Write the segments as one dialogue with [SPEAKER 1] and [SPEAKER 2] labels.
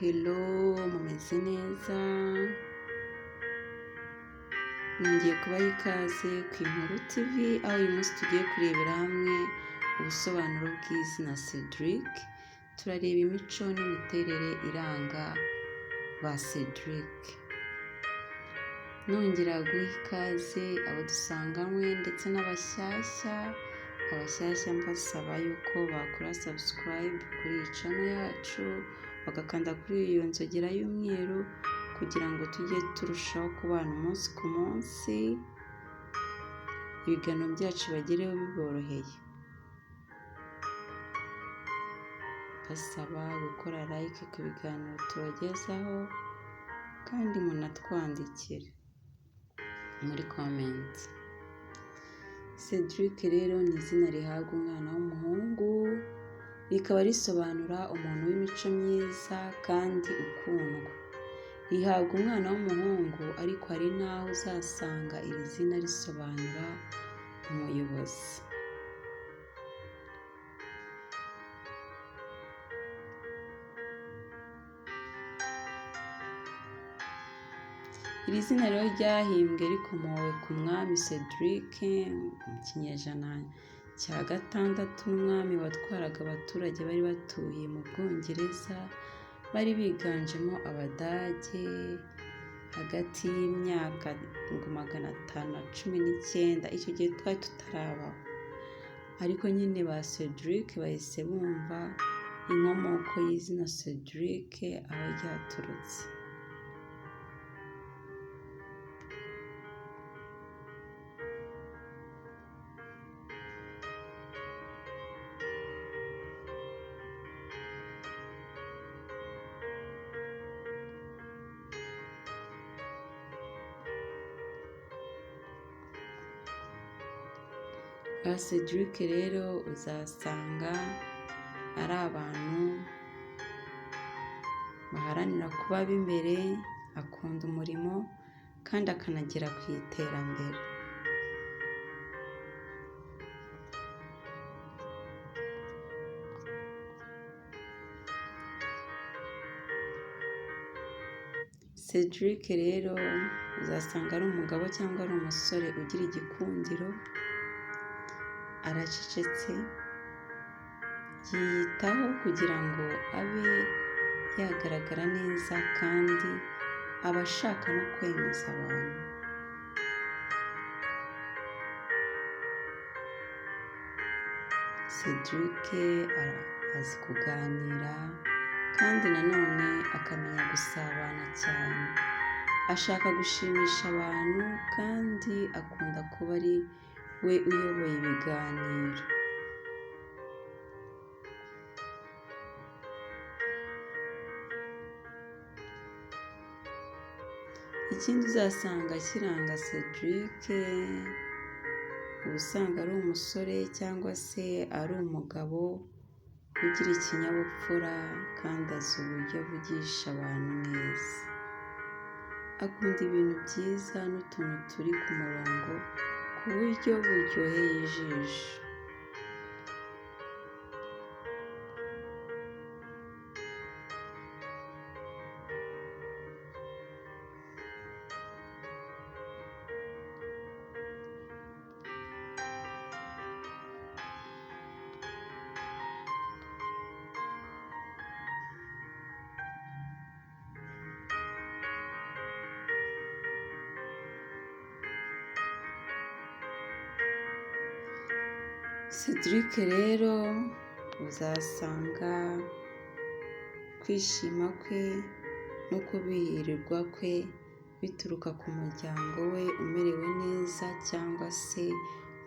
[SPEAKER 1] Hello, mumeze neza? Nongeye kubaha ikaze ku Inkuru TV, aho uyu munsi tugiye kurebera hamwe ubusobanuro bw'izina Cedric. Turareba imico n'imiterere iranga ba Cedric. Nongera guha ikaze abo dusanganywe ndetse n'abashyashya, abashyashya mbasaba yuko bakora subscribe kuri iyi channel yacu, bagakanda kuri iyo nzogera y'umweru kugira ngo tujye turushaho kubana umunsi ku munsi, ibiganiro byacu bibagereho biboroheye. Basaba gukora like ku biganiro tubagezaho kandi munatwandikire muri comment. Cedric rero ni izina rihabwa umwana w'umuhungu, rikaba risobanura umuntu w'imico myiza kandi ukundwa. Rihabwa umwana w'umuhungu, ariko hari n'aho uzasanga iri zina risobanura umuyobozi. Iri zina rero ryahimbwe rikomowe ku mwami Cedric mu kinyejana cya gatandatu, n'umwami watwaraga abaturage bari batuye mu Bwongereza bari biganjemo Abadage, hagati y'imyaka 519, icyo gihe twari tutarabaho. Ariko nyine ba Cedric bahise bumva inkomoko y'izina Cedric aho ryaturutse. Ba Cedric rero uzasanga ari abantu baharanira kuba ab'imbere, akunda umurimo kandi akanagera ku iterambere. Cedric rero uzasanga ari umugabo cyangwa ari umusore ugira igikundiro, aracecetse, yiyitaho kugira ngo abe yagaragara neza kandi aba ashaka no kwemeza abantu. Cedric azi kuganira kandi nanone akamenya gusabana cyane. Ashaka gushimisha abantu kandi akunda kuba ari we uyoboye ibiganiro. Ikindi uzasanga kiranga Cedric, uba usanga ari umusore cyangwa se ari umugabo ugira ikinyabupfura kandi azi uburyo avugisha abantu neza. Akunda ibintu byiza n'utuntu turi ku murongo ku buryo buryoheye ijisho. Cedric rero uzasanga kwishima kwe no kubihirirwa kwe bituruka ku muryango we umerewe neza cyangwa se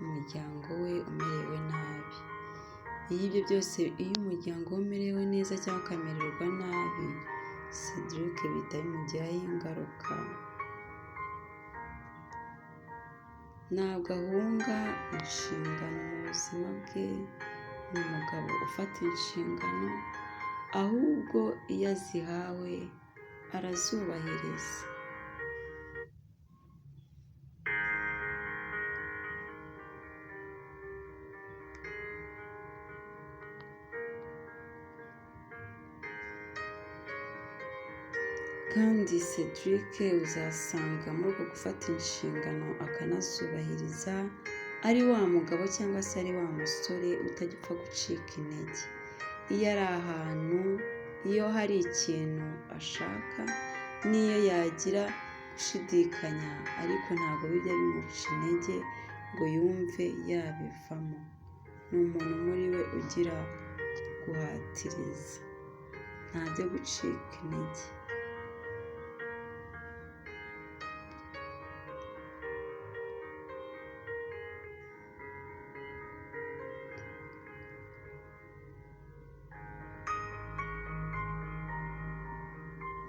[SPEAKER 1] umuryango we umerewe nabi. Iyo ibyo byose, iyo umuryango we umerewe neza cyangwa ukamererwa nabi, Cedric bihita bimugiraho ingaruka. Ntabwo ahunga inshingano mu buzima bwe, ni umugabo ufata inshingano, ahubwo iyo azihawe arazubahiriza. Kandi Cedric uzasanga muri uko gufata inshingano akanazubahiriza, ari wa mugabo cyangwa se ari wa musore utajya upfa gucika intege. Iyo ari ahantu, iyo hari ikintu ashaka, n'iyo yagira gushidikanya ariko ntabwo bijya bimuca intege ngo yumve yabivamo. Ni umuntu muri we ugira guhatiriza, ntajya gucika intege.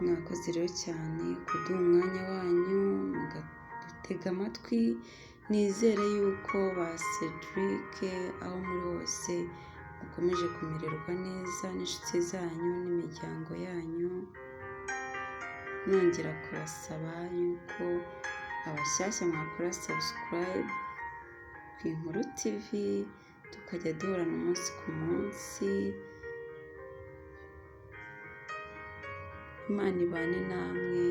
[SPEAKER 1] Mwakoze rero cyane kuduha umwanya wanyu mukadutega amatwi, nizere yuko ba Cedric aho muri hose mukomeje kumererwa neza n'inshuti zanyu n'imiryango yanyu, nongera kubasaba yuko abashyashya mwakora subscribe ku Inkuru TV, tukajya duhorana umunsi ku munsi. Imana ibane namwe.